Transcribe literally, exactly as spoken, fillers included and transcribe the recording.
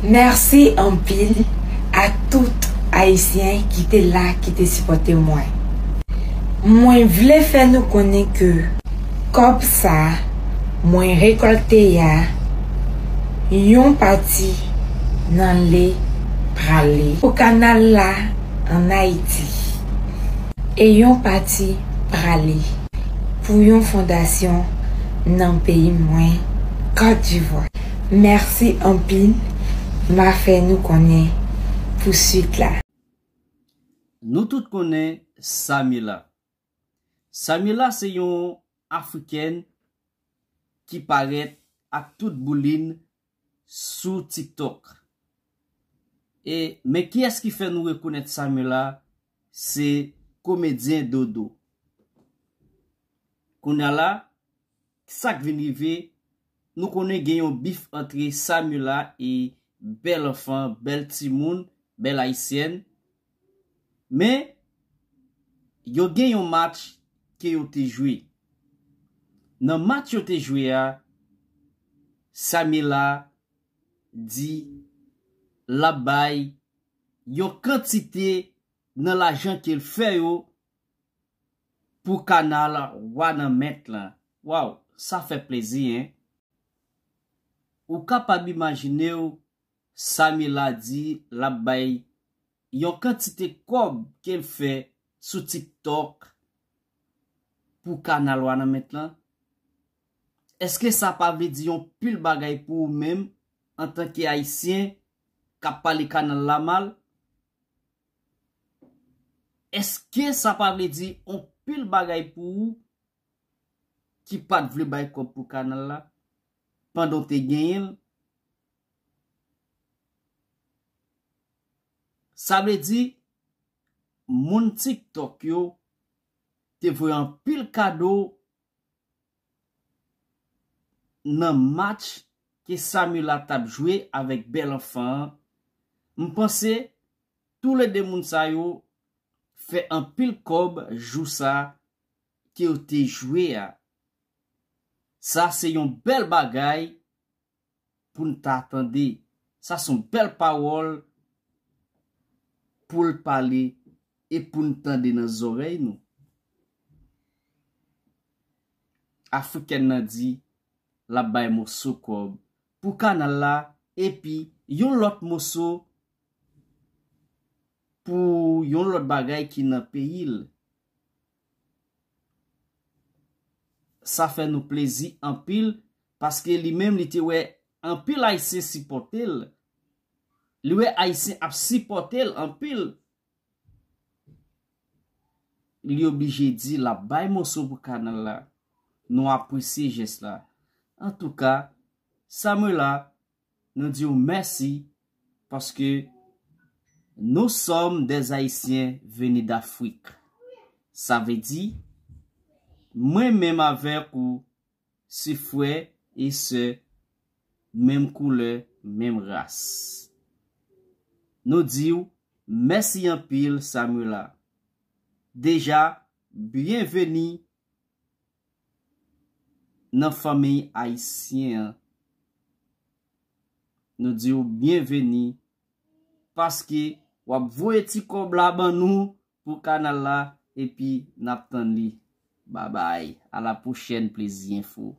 Mèsi anpil a tout Ayisyen ki te la, ki te sipòte mwen. Mwen vle fè nou konnen ke kòb sa mwen rekòlte a, yon pati nan le prale pou kanal la ann Ayiti, e yon pati prale pou yon fondasyon nan peyi mwen, Kòt Divwa. Mèsi anpil, m a fè nou konnen pou swit la. Nou tout konnen Samila. Samila se yon Afrikèn ki parèt ak tout boulin sou TikTok. E, men kiyès ki fè nou rekonèt Samila? Se komedyen Dodo. Kounye a la, sa k vin rive, nou konnen gen yon bif antre Samila e bèl anfan, bèl timoun, bèl ayisyèn. Men, yo gen yon match ke yo te jwe. Nan match yo te jwe a, Samila di l ap bay yon kantite nan lajan ke l fè yo pou kanal Wanament lan. Waw, sa fè plezi, en. Ou kapab imajine w, Samila di l ap bay yon kantite kòb ke l fè sou TikTok pou kanal Wanament lan. Èske sa pa vle di yon pil bagay pou ou menm antanke Ayisyen k ap pale kanal la mal? Èske sa pa vle di yon pil bagay pou ou ki pa t vle bay kòb pou kanal la pandan w te genyen l? Sa vle di, moun TikTok yo te voye anpil kado nan match ke Samila t ap jwe avèk bèl anfan an. M panse toulede moun sa yo fè anpil kòb jou sa ke yo te jwe a. Sa se yon bèl bagay pou n ta tande. Sa se yon bèl pawòl pou l pale e pou n tande nan zòrèy nou. Afrikèn nan di l ap bay moso kòb pou kanal la epi yon lòt moso pou yon lòt bagay ki nan peyi l. Sa fè nou plezi anpil paske li menm li te wè anpil Ayisyen sipòte l. Li wè Ayisyen ap sipòte l anpil. Li oblije di l ap bay moso pou kanal la. Nou apresye jès la. Antouka, Samila, nou di w mèsi paske nous sommes des Haïtiens venus d'Afrique. Sa vle di, mwen menm avèk ou se frè e sè, menm koulè, menm ras. Nou di w mèsi anpil, Samila. Deja, byenveni nan fanmiy ayisyen an. Nou di w byenveni paske w ap voye ti kòb la ban nou pou kanal la epi n ap tann li. Babay, a la pwochèn, Plezi Enfo.